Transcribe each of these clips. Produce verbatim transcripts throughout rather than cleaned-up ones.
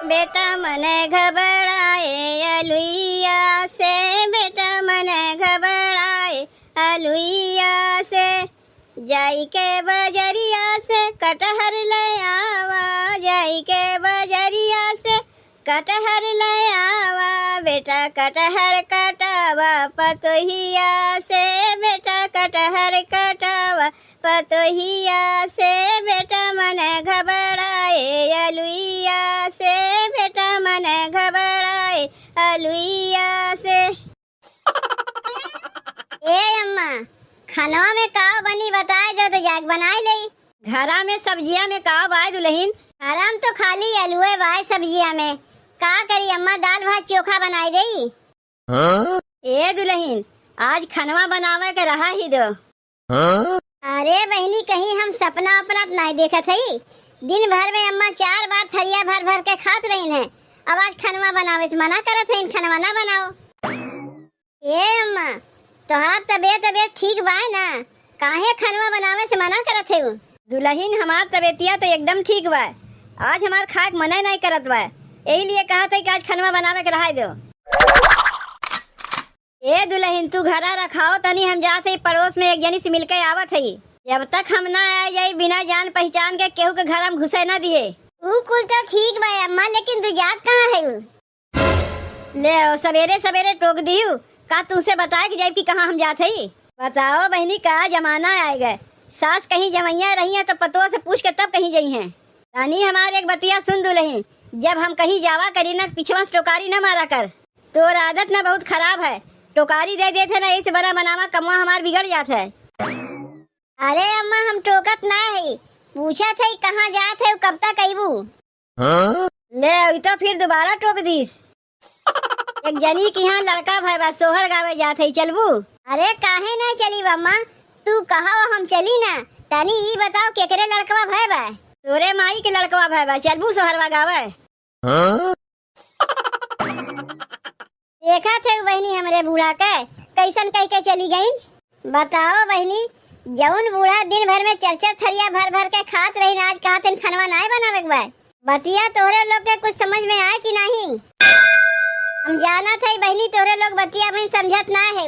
बेटा मन घबराए अलुइया से, बेटा मन घबराए अलुइया से। जाई के बजरिया से कटहर ले आवा, जाई के बजरिया से कटहर ले आवा, बेटा कटहर कटावा पतोहिया से, बेटा कटहर कटावा पतोहिया से, बेटा मन घबराए अलुइया से, बेटा मन घबराए अलुइया से। ए अम्मा, खनवा में का बनी बताए दो तो जाके बनाए लेई। घरा में सब्जिया में का बाय दुलहिन? घरा में तो खाली अलुए बाय सब्जिया में। का करी अम्मा, दाल भात चोखा बनाए देई। हाँ? ए दुलहिन, आज खनवा बनावे के रहा ही दो। हाँ? अरे बहिनी, कहीं हम सपना अपना त नाहीं देखत हई? दिन भर में अम्मा चार बार थरिया भर भर के खात रहीन है, अब आज खनवा बनावे से मना करत हईन, खनवा ना बनाओ। ए अम्मा, तोहार तबीयत, तबीयत ठीक बा ना? काहे खनवा बनावे से मना करत हऊ? दुलहिन, हमार तबीयतिया तो एकदम ठीक बा, आज हमार खाए के मने नाहीं करत बा, यही लिए कहत हई कि आज खनवा बनावे के रहाई दो। ए दुलहिन, तू घरा रखाओ तनी, हम जात हई पड़ोस में एक जनी से मिलके आवत हई। जब तक हम ना आ जाई, बिना जान पहचान के केहू के घर हम घुसे ना दिए। ऊ कुल तो ठीक बा अम्मा, लेकिन तू जात कहाँ हऊ? ले, ओ सबेरे सबेरे टोक दिहू, का तुमसे बताए के जाइब कि कहाँ हम जात हई? बताओ बहिनी, का जमाना आए गए, सास कहीं जमैया रही हैं तो पतोह से पूछ के तब कहीं जइहें। रानी, हमार एक बतिया सुन दुलहिन, जब हम कहीं जावा करी ना, पिछवा से टोकारी ना मारा कर। तोर आदत ना बहुत खराब है, टोकारी दे देत है ना, यही से बना बनावा कमवा हमार बिगड़ जात है। अरे अम्मा, हम टोकत ना हई, पूछत हई कहाँ जात हऊ, कब तक अइबू? हाँ? ले, ई तो फिर दोबारा टोक दीस। एक जनी के यहाँ लड़का भय बा, सोहर गावे जात हई, चलबू? अरे काहे ना चली अम्मा, तू कहो हम चली ना। तनी ई बताओ केकरे लड़कवा भय बा? तोरे माई के लड़कवा भय बा, चलबू सोहरवा गावे? हाँ? देखा थे बहिनी हमरे बूढ़ा के, कैसन कह के चली गईन। बताओ बहिनी, जौन बूढ़ा दिन भर में चार चार थरिया भर भर के खात रहीन, आज कहत हईन खनवा नाय बनावे के बा। बतिया तोहरे लोग के कुछ समझ में आए कि नाहीं? हम जानत हई बहिनी, तोहरे लोग बतिया बहिन समझत ना है।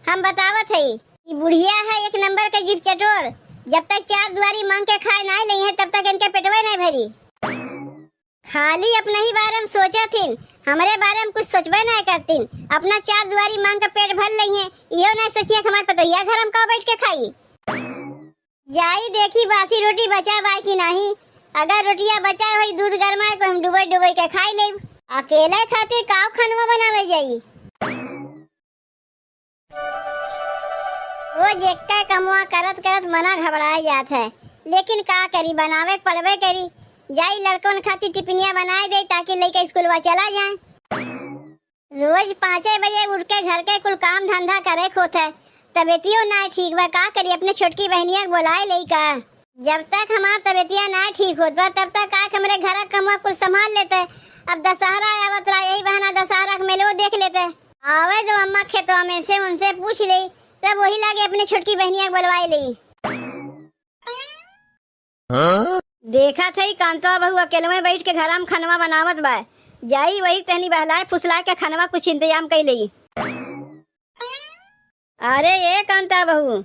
हम बतावत हई, ई बुढ़िया है एक नंबर के जीभ चटोर। जब तक चार दुआरी मांग के खाए ना लेइहें, तब तक इनके पेटवे ना भरी। खाली अपने ही बारे में सोचत हिन, हमरे बारे में कुछ सोचबे ना करतीन। अपना चार दुआरी मांग के पेट भर लेइहें, इहो ना सोचिए कि हमार पतोहिया घर हम का बैठ के खाई। जाई देखी बासी रोटी बचा बा कि नाहीं। अगर रोटिया बचा होई, दूध गरमाए को हम डुबोई डुबोई के खाई लेब। अकेले खातिर का खनवा बनावे जाई? रोज एक्के कमवा करत करत मना घबराए जात है, लेकिन का करी, बनावे के पड़बे करी। जाई लड़कन खातिर टिफिनिया बनाए दे, ताकि लइका स्कूलवा चला जाए। रोज पाँचे बजे उठ के घर के कुल काम धंधा करे के होत है, तबीयतियो ना ठीक बा, का करी, अपने छोटकी बहनिया के बोलाए लेई का? जब तक हमार तबीयतिया ना ठीक होत बा, तब तक आके हमरे घर का कमवा कुल संभाल लेते। अब दशहरा आवत रहा, यही बहाना दशहरा के मेलो देख लेते। आवे दो अम्मा खेतवा में से, उनसे पूछ लेई, तब वही लागे अपने छोटकी बहनिया के बोलवाए लेई। हाँ? देखा थे कांता बहू अकेलवे बैठ के घरा में खनवा बनावत बा। जाई वही तनी बहलाए फुसलाए के खनवा कुछ इंतजाम कई लेई। अरे ए कांता बहू,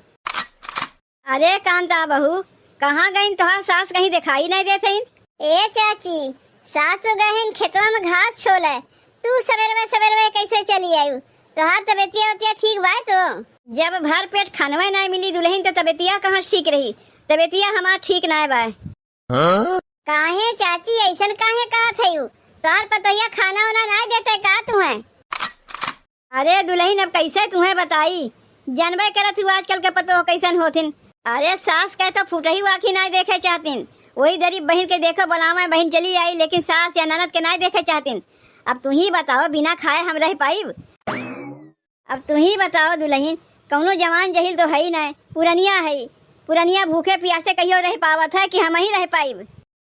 अरे कांता बहू, कहाँ गईन तोहार सास, कहीं दिखाई नहीं देत हईन? ए चाची, सास तो गए हईन खेतवा में घास छोले, तू सबेरवे सबेरवे कैसे चली आयु? तोहार तबीयतिया उतिया ठीक बाय तो? जब भर पेट खनवे ना मिली दुलहिन, तो तबीयतिया कहाँ से ठीक रही? तबीयतिया हमार ठीक ना बाय। हाँ? काहे चाची, ऐसन काहे कहत हयू? तोहार पतोहिया खाना उना ना देते का तुहें? अरे दुलहिन, अब कैसे तुहें बताई, जानबे करत हू आजकल के पतोह कैसन होथिन। अरे सास के तो फुटही आँखी ना देखे चाहतिन, वही गरीब बहिन के देखो बोलावे, बहिन चली आई, लेकिन सास या ननद के ना देखे चाहतिन। अब तू ही बताओ, बिना खाए हम रह पाइब? अब तू ही बताओ दुलहिन, कौनो जवान जहिल तो है ही ना, पुरनिया है, पुरनिया भूखे पियासे कहियो रह पावत है कि हम ही रह पाइब?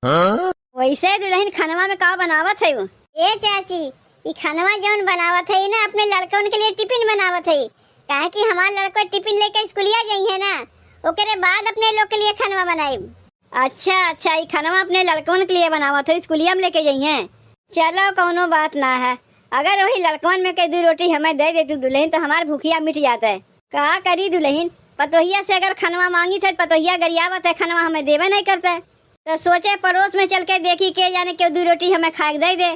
हाँ? वैसे दुलहिन खनवा में का बनावत है वो? ए चाची, ई खनवा जौन बनावत है ना, अपने लड़कन के लिए टिफिन बनावत है, काहे कि हमार लड़को टिफिन लेके स्कूलिया जइहें ना, ओकरे बाद अपने लोग के लिए खनवा बनाइब। अच्छा अच्छा, ई खनवा अपने लड़कन के लिए बनावत है, स्कूलिया में लेके जइहें। चलो, कौनो बात ना है। अगर वही लड़कवन में के दू रोटी हमें दे देतू दुलहिन, तो हमार भूखिया मिट जात है। का करी दुलहिन, पतोहिया से अगर खनवा मांगी थे, पतोहिया गरियावत है, खनवा हमें देवे नहीं करते। तो सोचे पड़ोस में चल के देखी, के जाने केहू दू रोटी हमें खाए के दे दे।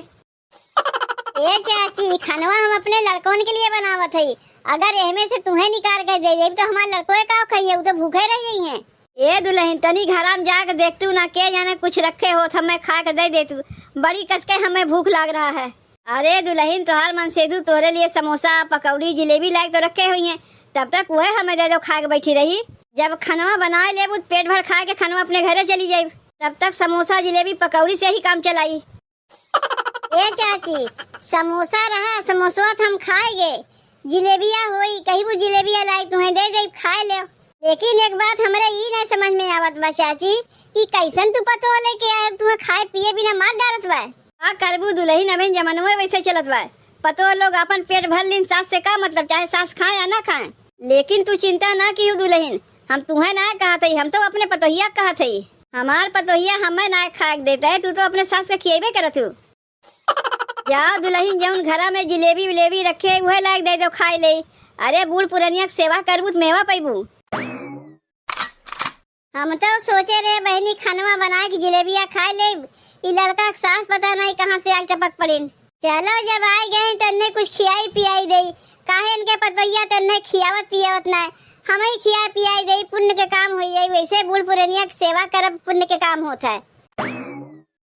ए चाची, खनवा हम अपने लड़कवन के लिए बनावत हई। अगर एहमे से तुहें निकाल के दे देब, तो हमार लड़कवे का खइहें, उ तो भूखे रह जइहें। ए दुलहिन, तनी घरा में जाके देखतू ना, के जाने कुछ रखे होत, हमें खाए के दे देतू। बड़ी कसके हमें भूख लाग रहा है। अरे दुलहिन, तोहार मनसेधू तोहरे लिए समोसा, पकौड़ी, जिलेबी लाइके तो रखे होइहें, तब तक उहे हमें दे दो, खाए के बैठी रही। जब खनवा बनाए लेबू, पेट भर खाए के खनवा अपने घरे चली जाइब, तब तक समोसा, जिलेबी, पकौड़ी से ही काम चलाई। ए चाची, समोसा रहा, समोसवा त हम खाएगे, जिलेबिया होई, कहिबू जिलेबिया लाई तुहें दे दे, खाए ले। लेकिन एक बात हमरे ई ना समझ में आवत बा चाची, कि कैसन तू पतोह लेके आए, तुहें खाए पिए बिना मार डारत बा। का करबू दुलहिन, अबहिन जमानवे वैसे चलत बा। पतोह लोग आपन पेट भर लीन, सास से का मतलब, चाहे सास खाए या ना खाए। लेकिन तू चिंता ना किहू दुलहिन, हम तुहें ना कहत हई, हम तो अपने पतोहिया कहत हई। हमार पतोहिया हमें ना खाए के देत है, तू तो अपने सास के खियेबे करत हू। जाओ दुलहिन, जौन घरा में जिलेबी उलेबी रखे, उहे लाइके दे दो खाए ले। अरे बूढ़ पुरनिया के सेवा करबू त मेवा पैबू। हम तो सोचे रहे बहिनी, खनवा बनाए के जिलेबिया खाए ले, ई लड़का के सास पता नहीं कहाँ से आके टपक पड़िन। चलो जब आए गए त इन्हें कुछ खियाई पियाई देई, काहे इनके पतोहिया त इन्हें खियावत पियावत ना, हम ही खिया पियाई देई, पुण्य के काम हो जाई। वैसे बूढ़ पुरनिया के सेवा करब पुण्य के काम होत है।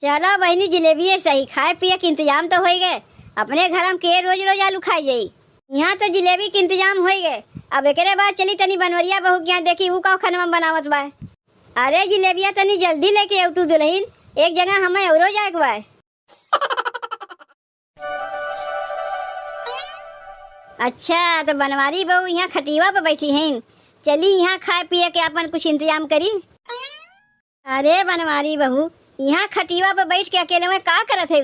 चलो बहिनी, जिलेबिये सही, खाए पिए के इंतजाम तो होई गए। अपने घर में के रोज रोज आलू खाई जाई, यहाँ तो जिलेबी के इंतजाम होई गए। अब एकरे बाद चली तनी बनवरिया बहू के यहाँ, देखी ऊ का खनवा बनावत बा। अरे जिलेबिया, तनी जल्दी लेके आऊ तू दुलहिन, एक जगह हमें औरो जाए के बा। अच्छा, तो बनवारी बहू यहाँ खटिवा पे बैठी हैं, चली यहाँ खाए पिए के अपन कुछ इंतजाम करी। अरे बनवारी बहू, यहाँ खटिवा पे बैठ के अकेले में का करत है?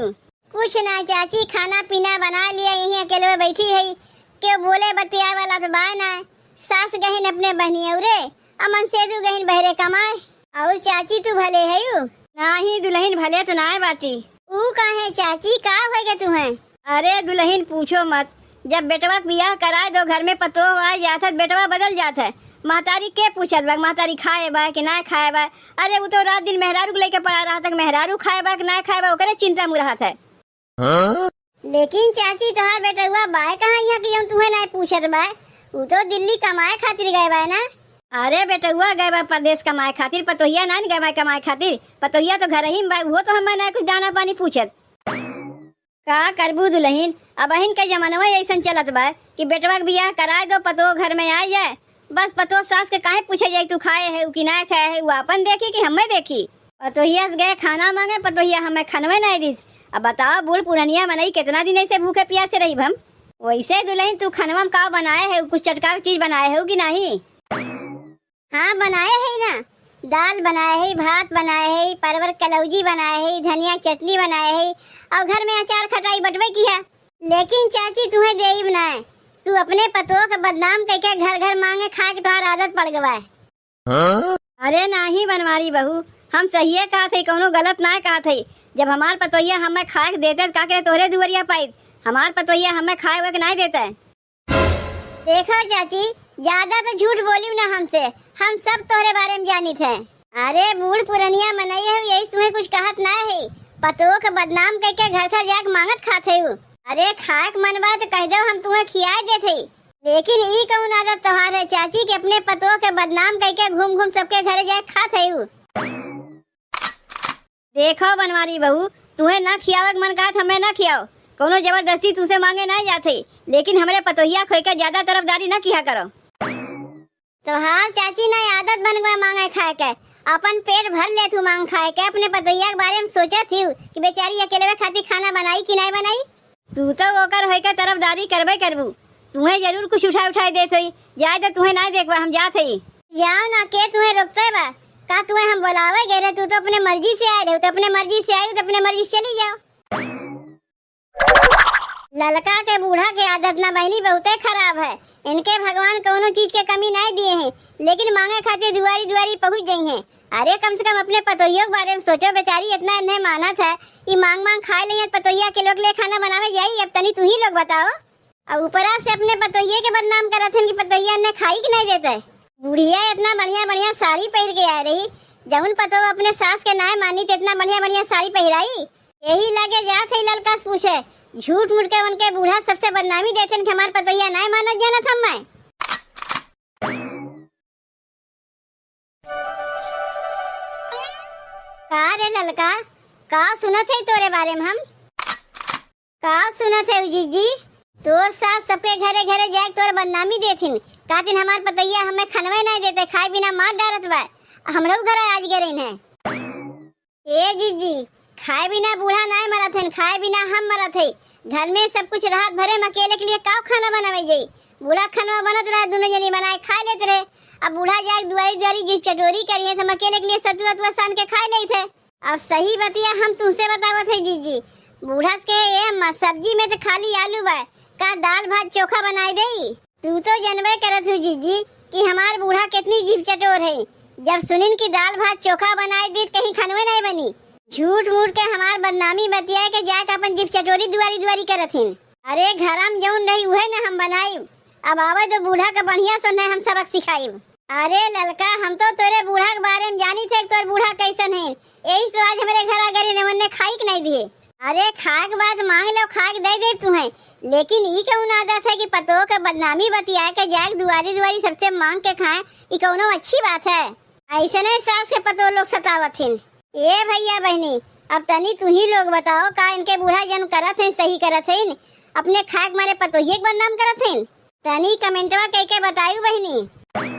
कुछ ना चाची, खाना पीना बना लिया, यहीं अकेले में बैठी है, केहू बोले बतियाए वाला तो बाय ना। सास गहिन अपने बहनी औरे, अमन सेदू गहिन बहरे कमाए। और चाची तू भले है यू? नाही दुलहिन, भले तो नाय बाटी। ऊ काहे चाची, का होइगे तुहें? अरे दुलहिन पूछो मत, जब बेटवा के बियाह कराए दो, घर में पतोह आ जात है, बेटवा बदल जात है। महतारी के पूछत बा, महतारी खाए बा कि ना खाए बा? अरे ऊ तो रात दिन मेहरारू के लेके पड़ा रहत है, मेहरारू खाए बा कि ना खाए बा, ओकरे चिंता में रहत है। हाँ? लेकिन चाची तोहार बेटवा बाय कहाँ यहाँ कि जौन तुहें ना पूछत बा? ऊ तो दिल्ली कमाए खातिर गए बा ना। अरे बेटवा गए बा परदेस कमाए खातिर, पतोहिया ना गए बा कमाए खातिर। पतोहिया तो घर ही में बा, उहो तो हमें ना कुछ दाना पानी पूछत। का करबू दुलहिन, अबहिन के जमानवा अइसन चलत बा कि बेटवा के बियाह कराए दो, पतोह घर में आ जाए, बस पतोह सास के काहे पूछे जाए, तू खाए है कि ना खाए है, ऊ आपन देखी कि हमें देखी। पतोहिया से गए खाना मांगे, पतोहिया हमें खनवे नहीं दिस। अब बताओ, बूढ़ पुरनिया मनई कितना दिन ऐसे भूखे प्यासे रही हम? वैसे दुलहिन तू खनवा में का बनाए है, कुछ चटकार चीज बनाए है कि नहीं? हाँ, बनाए है ना, दाल बनाए है, भात बनाए है, परवर कलौजी बनाए है, धनिया चटनी बनाए है, और घर में अचार खटाई बटवे की है। लेकिन चाची तुहें देइब ना, तू अपने पतोह के बदनाम करके घर घर मांगे खाए के तोहार आदत पड़ गवा है। हाँ? अरे नाही बनवारी बहू, हम सहिए कहत है, कौनो गलत ना कहत है। जब हमार पतोहिया हमें खाए के देते त का करे तोहरे दुवरिया पाइत? हमार पतोहिया हमें खाए हुए के ना देते। देखो चाची, ज्यादा तो झूठ बोलियो ना हमसे, हम सब तोहरे बारे में जानित है। अरे बूढ़ पुरनिया मनई है, यही तुम्हें कुछ कहत ना है। पतोह के बदनाम करके घर घर जाके मांगत खात है। अरे खाए के मन बा तो कह दो, हम तुम्हें खियाए देत है। लेकिन ई कौन आदत तोहार है चाची कि अपने पतोह के बदनाम करके घूम घूम सबके घरे जाके खात है? देखो बनवारी बहू, तुहें ना खियावे के मन कहत हमें ना खियाओ, कौनो जबरदस्ती तुसे मांगे ना जात है, लेकिन हमरे पतोहिया खोई के ज्यादा तरफदारी ना किया करो। तोहार चाची ना आदत बन गए मांगे खाए के, अपन पेट भर ले तू मांग खाए के, अपने पतोहिया के बारे में सोचत ही कि बेचारी अकेलवे खातिर खाना बनाई कि नहीं बनाई। तू तो ओकर होइके तरफदारी करबे करबू, तुहें जरूर कुछ उठाए उठाए देत होई। जाए तो तुहें नाय देखबा, हम जात हई। जाओ ना, के तुहें रोकते बा? का तुहें हम बोलावे गए रहे? तू तो अपने मर्जी से आए रहे, तो अपने मर्जी से आई, तो अपने मर्जी से चली जाओ। ललका के बूढ़ा के आदत ना बहनी बहुते खराब है, इनके भगवान कौनो चीज के कमी नहीं दिए हैं, लेकिन मांगे खातिर दुआरी दुआरी पहुंच गई हैं। अरे, कम से कम अपने पतोहियो के बारे में सोचो, बेचारी इतना इन्हें मानत है, ई मांग मांग खाए लेंगे, पतोहिया के लोग ले खाना बनावे जाई। अब तनी तू ही लोग बताओ। और ऊपरा से अपने पतोहिए के बदनाम करत हन कि पतोहिया इन्हें खाई के नहीं देते। बुढ़िया इतना बढ़िया बढ़िया साड़ी पहिर के आए रही, जौन पतोह अपने सास के नाय मानी तो इतना बढ़िया बढ़िया साड़ी पहिराई। यही लगे जात है ललका से पूछे, झूठ मूठ के उनके बूढ़ा सबसे बदनामी देते हैं कि हमार पतोहिया नाय मानत जानत हम मैं। का रे ललका, का सुनत है तोरे बारे में हम? का सुनत है जीजी? तोर सास सबके घरे घरे जाए तोर बदनामी देथिन, कहथिन हमार पतोहिया हमें खनवे नहीं देते, खाए बिना मार डारत बा, हमरो घरे आज गए रही है। ए जीजी, खाए बिना बूढ़ा नाय मरत हन, खाए बिना हम मरत है। घर में सब कुछ रहत भरे हम अकेले के लिए का खाना बनावे जाई? बूढ़ा खाना बनत रहा, दोनों जनी बनाए खाए लेत रहे। अब बूढ़ा जाए दुआरी दुआरी जी चटोरी करी है तो हम अकेले के लिए सतुआ तुआ सान के खाए लेत है। अब सही बतिया हम तुमसे बतावत है जीजी, बूढ़ा से कहे, "ए अम्मा, सब्जी में तो खाली आलू बा, का दाल भात चोखा बनाए देई?" तू तो जनबे करत हूँ जीजी कि हमार बूढ़ा कितनी जीभ चटोर है। जब सुनिन कि दाल भात चोखा बनाए दी, कहीं खनवे नहीं बनी। झूठ मूठ के हमार बदनामी बतिया के जाके अपन जीभ चटोरी दुआरी दुआरी करत हिन। अरे घरम जौन रही उहे न हम बनाइब। अब आवे तो बूढ़ा के बढ़िया से न हम सबक सिखाइब। अरे ललका, हम तो तोरे बूढ़ा के बारे में जानी थे कि तोर बूढ़ा कैसन है, यही से आज हमरे घर आ गए न, उन्हें खाई के नहीं दिए। अरे खाए के बाद मांग लो, खाए के दे दे तू है, लेकिन ई कौन आदत है कि पतोह के बदनामी बतिया के जाए दुआरी दुआरी सबसे मांग के खाए, ई कौनो अच्छी बात है? ऐसे नहीं सास के पतोह लोग सतावत हिन। ए भैया बहनी, अब तनी तू ही लोग बताओ, का इनके बूढ़ा जन करत हैं, सही करत हैं? अपने खाए के मारे पतोहिए के बदनाम करत हैं? तनी कमेंटवा कह के बतायू बहनी।